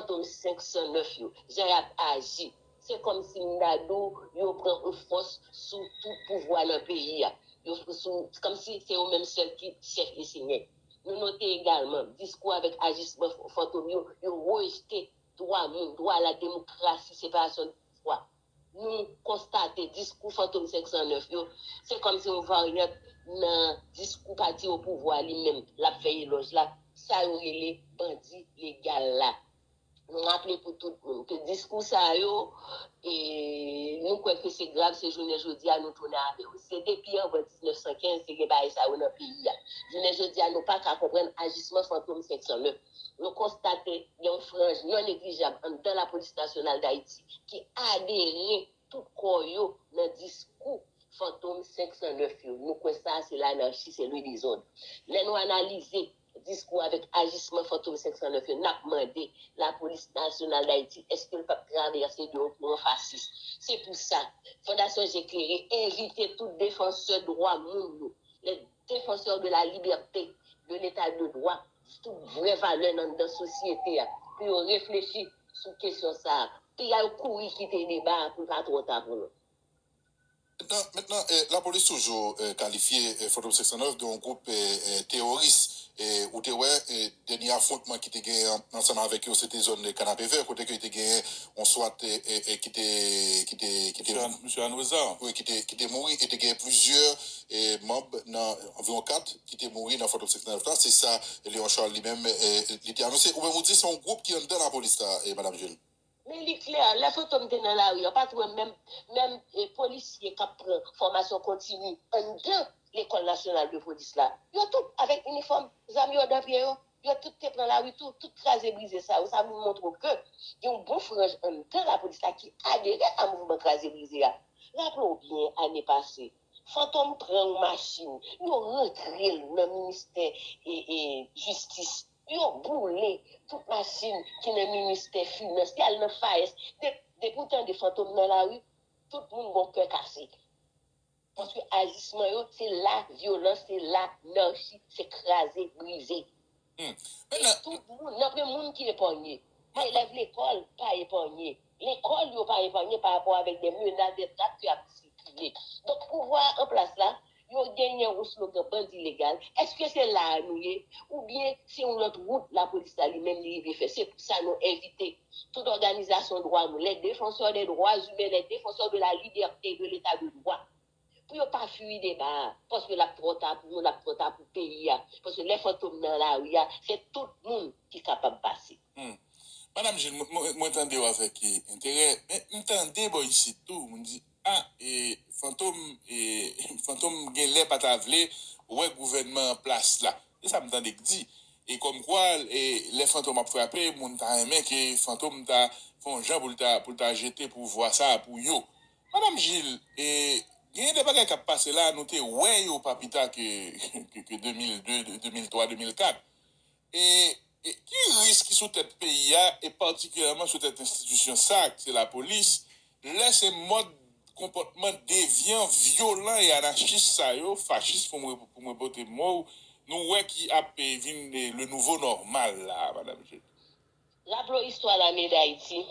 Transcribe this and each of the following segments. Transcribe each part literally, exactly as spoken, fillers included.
Fantom senk san nèf yo, jan y ap aji, se kòmsi m ta di w, yo pran yon fòs sou tout pouvwa nan peyi a. Yo sou, kòmsi se yo menm sèl ki chèf e senyè. Nou note egalman, diskou avèk ajisman Fantom yo, yo rejte dwa moun, dwa la demokrasi, separasyon de pouvwa. Nou konstate diskou Fantom senk san nèf yo, se kòmsi yon varyant nan diskou pati o pouvwa li menm l ap fè elòj la, sa yo rele bandi legal la. Nou raple pou tout moun ke diskou sa yo, e, nou kwè ke se grav, se jounen jodi a nou tounen avè yo. Se depi anvan diznèf san kenz te gen bagay sa yo nan peyi a. Jounen jodi a nou pa ka konprann ajisman Fantom senk san nèf. Nou konstate gen yon franj non neglijab anndan Lapolis Nasyonal d Ayiti ki adere tout kò yo nan diskou Fantom senk san nèf yo. Nou kwè sa se lanachi, se le dezòd. Lè nou analize diskou avèk ajisman Fantom senk san nèf yo, n ap mande Lapolis Nasyonal d Ayiti, èske l p ap travèse de yon kouran fasis? Se pou sa, Fondasyon Je Klere envite tout defansè dwa moun yo, les défenseurs de la liberté, de l'état de droit, tout vrè valè nan anndan sosyete a, pou yo reflechi sou kesyon sa a. Piga yo kouri kite deba a pou l pa twò ta pou nou. Mentnan, mentnan, eh, lapolis toujou eh, kalifye eh, Fantom senk san nèf de yon gwoup eh, eh, teworis. Eh, ou te wè eh, dènye afwontman ki te gen an- ansanm avèk yo, se te zòn eh, Kanapevè, kote ke te gen yon swat eh, eh, eh, ki te ki te ki te Misye An- Misye Anwezan. Wi, ki te ki te mouri, e te gen plizyè eh, manm nan anviwon kat ki te mouri nan Fantom senk san nèf la. Se sa Léon Charles li menm eh, li te anonse. Ou menm ou di se yon gwoup ki anndan lapolis la, eh, Madanm Gilles. Men li klè, lè Fantom te nan lari a, ou pa t wè menm, menm e, polisye k ap pran fòmasyon kontini anndan Lekòl Nasyonal de Polis la. Yo tout avèk inifòm, zam yo nan pye yo. Yo tout te pran lari tou, tout kraze brize sa yo. Sa vin montre w ke gen yon bon franj anndan lapolis la ki adere a mouvman kraze brize a. Raple w byen, ane pase, Fantom pran yon machin, yo rantre l nan ministè e, e, jistis. Yo boule tout machin ki nan ministè finans, y al nan FAES. De, depi w tande Fantom nan lari, tout moun gon kè kase. Paske ajisman yo, se la vyolans, se la nanchi, se kraze, brize. Hmm. E tout moun, nan pwen moun ki epanye. Elèv lekòl pa epanye. Lekòl yo pa epanye pa rapò avèk de menas, de trak ki ap sikile. Donk, pouvwa an plas la, yo genyen yon slogan bandi legal. Èske se la a nou ye? Oubyen se yon lòt wout lapolis la li menm li rive fè? Se pou sa nou envite tout òganizasyon dwa moun, les défenseurs des droits humains, les défenseurs de la liberté et de l'état de droit, pou yo pa fui deba a, paske l ap twò ta pou nou, l ap twò ta pou peyi a. Paske lè Fantom nan lari a, se tout moun ki kapab pase. Hmm. Madanm Gilles, mwen, mwen, mwen tande w avèk eh, enterè, men m tande bò isit tou, moun di, a, e, Fantom, e, Fantom genlè pa ta vle wè gouvènman an plas la. Se sa m tande k di. E kòmkwa, e, lè Fantom ap frape, moun ta renmen ke Fantom ta fè yon jan pou l ta, pou l ta jete pouvwa sa a pou yo. Madanm Gilles, e, genyen de bagay k ap pase la, nou te wè yo pa pita ke, ke, ke de mil de, de mil twa, de mil kat. E, e ki risk ki sou tèt peyi a, e patikilyèman sou tèt enstitisyon sa a, ki se lapolis, lè se mòd konpòtman devyan, vyolan e anachis sa yo, fachis pou mwen, pou mwen pote mo, nou wè ki ap eh, vin eh, le nouveau normal la, Madanm Gilles. Raple w istwa lame Dayiti,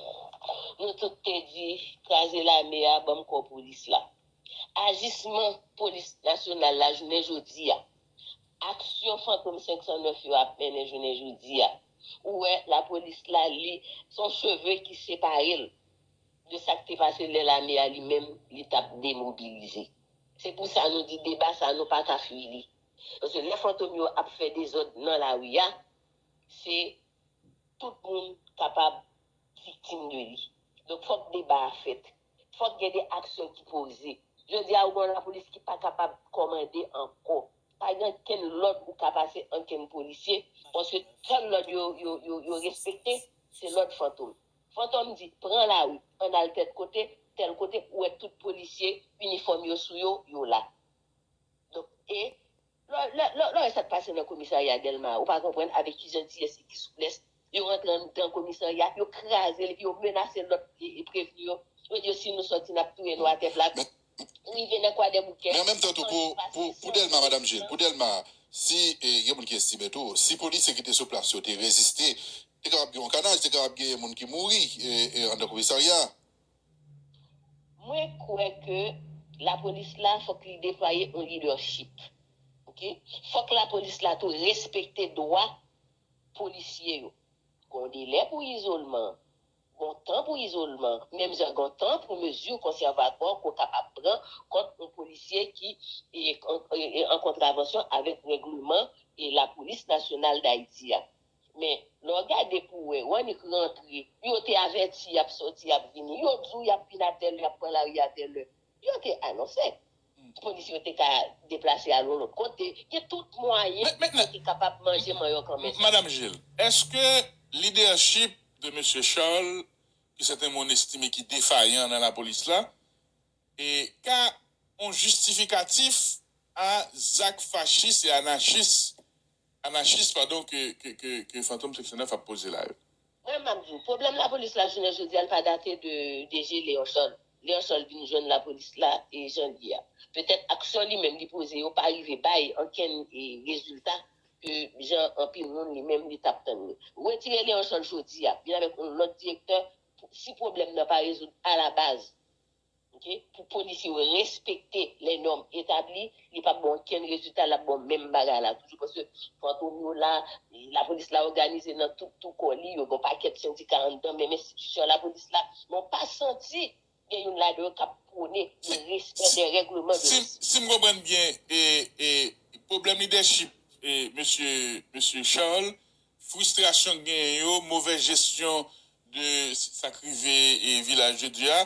nou tout te di, kraze lame a, ban m kò polis la. Ajisman polis nasyonal la jounen jodi a, aksyon Fantom senk san nèf yo ap mennen jounen jodi a, ou wè lapolis la li, se yon cheve ki separe l de sa k te pase lè lame a li menm li t ap demobilize. Se pou sa nou di deba sa nou pa ka fui li. Paske lè Fantom yo ap fè dezòd nan lari a, se tout moun kapab viktim de li. Donk fòk deba a fèt. Fòk gen de aksyon ki poze. Jodi a ou gen yon lapolis ki pa kapab kòmande ankò. Pa gen ankenn lòd ou ka pase ankenn polisye, paske sèl lòd yo, yo, yo, yo respekte, se lòd Fantom. Fantom di, pran lari, ann al tèl kote, tèl kote, ou wè tout polisye, inifòm yo sou yo, yo la. Donk, e, lè, lè, lè, lè w wè sa k pase nan komisarya Dèlma, ou pa konprann avèk ki jantiyès e ki souplès yo rantre anndan komisarya, yo kraze l, epi yo menase lòt e, e prevni yo. Yo di yo si nou sòti n ap touye nou atè plat. Rive nan Kwadèboukè. Men an menm tan tou, pou, pou, pou Dèlma, Madanm Gilles, pou Dèlma, Si e, gen moun ki estime tou, si polisye ki te sou plas yo te reziste, te kapab gen yon kanaj, te kapab gen moun ki mouri e, e, anndan komisarya a. Mwen kwè ke lapolis la fòk li deplwaye yon leadership. Ok? Fòk lapolis la tou respekte dwa polisye yo. Gen yon delè pou izolman, gen yon tan pou izolman, menm jan gen yon tan pou mezi konsèvatwa ke w kapab pran kont yon polisye ki e, e, e, an kontravansyon avèk règleman e lapolis nasyonal Dayiti a. Men, lè w gade pou w wè, w annik rantre, yo te avèti y ap sòti, y ap vini, yo di w y ap vin a tèl lè, y ap pran lari a tèl lè. Yo te anonse. Polisye yo te ka deplase al yon lòt kote. Gen tout mwayen pou yo te kapab manje manyòk an men. Madanm Gilles, èske lidèchip de mesye Charles, ki sèten moun estime ki defayan nan lapolis la, e ka yon jistifikatif a zak fachis e anachis, anachis, padon, ke, ke, ke, ke Fantom senk san nèf ap poze la yo? Mwen, m ap di w, pwoblèm lapolis la jounen jodi a, l pa date de DG Léon Charles. Léon Charles vin jwenn lapolis la e jan l ye a. Petèt aksyon li menm li poze yo pa rive bay ankenn e, rezilta ke jan anpil moun li menm li t ap tann yo. Retire Léon Charles jodi a, vin avèk yon lòt direktè, si pwoblèm nan pa rezoud alabaz, ok, pou polisye yo respekte les normes établies, li p ap ba w ankenn rezilta, l ap ba w menm bagay la toujou, paske Fantom yo la, lapolis la òganize nan tout tou kò li, yo gen yon pakèt sendika anndan menm enstitisyon lapolis la, men w pa santi gen youn ladan yo k ap pwone le respè de règleman de Si, si m konprann byen, e, e, pwoblèm lidèchip e, mesye, mesye Charles, fristrasyon k genyen yo, movèz jesyon de sa k rive e, Vilaj de Dye a,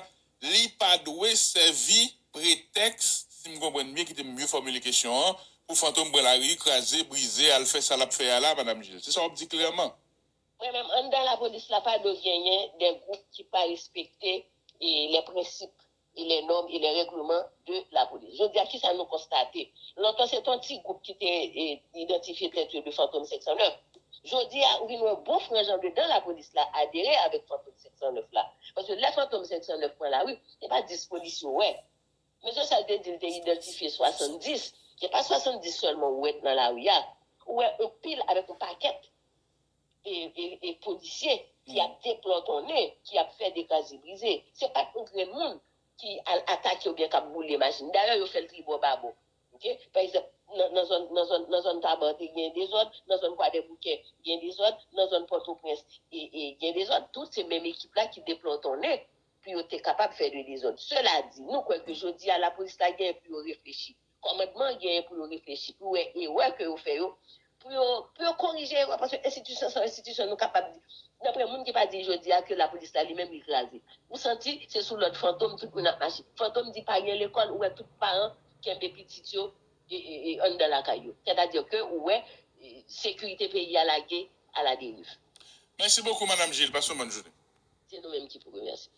li pa dwe sèvi pretèks, si m konprann byen, kite m byen fòmile kesyon an, pou Fantom pran lari, kraze, brize, al fè sa l ap fè a la, Madanm Gilles. Se sa w ap di klèman. Mwen menm, anndan lapolis la, pa dwe genyen de gwoup ki pa respekte e, les principes et les normes et les règlements de la police. Jodi a, kisa nou konstate? Lontan, se t yon ti gwoup ki te e, idantifye tèt yo de Fantom senk san nèf. Jodi a, ou vin wè yon bon franj andedan lapolis la adere avèk Fantom senk san nèf la. Paske lè Fantom senk san nèf pran lari, se pa dis polisye w wè. Mesye Charles te di l te idantifye swasanndis. Se pa swasanndis sèlman ou wè nan lari a. Ou wè yon pil avèk yon pakèt e, e, e polisye ki ap deplòtonnen, ki ap fè de kraze brize. Se pa t yon grenn moun ki al atake oubyen k ap boule machin. Dayè, yo fè l tribò babò. Ok? Pa egzanp, nan, nan zòn, nan zòn, nan zòn Taban te gen dezòd, nan zòn Kwadèboukè gen dezòd, nan zòn Pòtoprens e, e, gen dezòd. Tout se menm ekip la ki deplòtonnen pou yo te kapab fè de dezòd. Sela di, nou kwè ke jodi a lapolis la genyen pou yo reflechi. Kòmandman genyen pou yo reflechi, pou wè erè ke yo fè yo, pou yo, pou yo korije erè, paske enstitisyon se yon enstitisyon, nou kapab di, dapre moun ki pa di jodi a ke lapolis la li menm li kraze. Ou santi se sou lòd Fantom tout moun ap mache. Fantom di pa gen lekòl, ou wè tout paran kenbe pitit yo e, e, e, anndan lakay yo. Sètadi ke ou wè e, sekirite peyi a lage a la deriv. Mèsi bokou, Madanm Gilles. Pase yon bòn jounen. Se nou menm ki pou remèsye.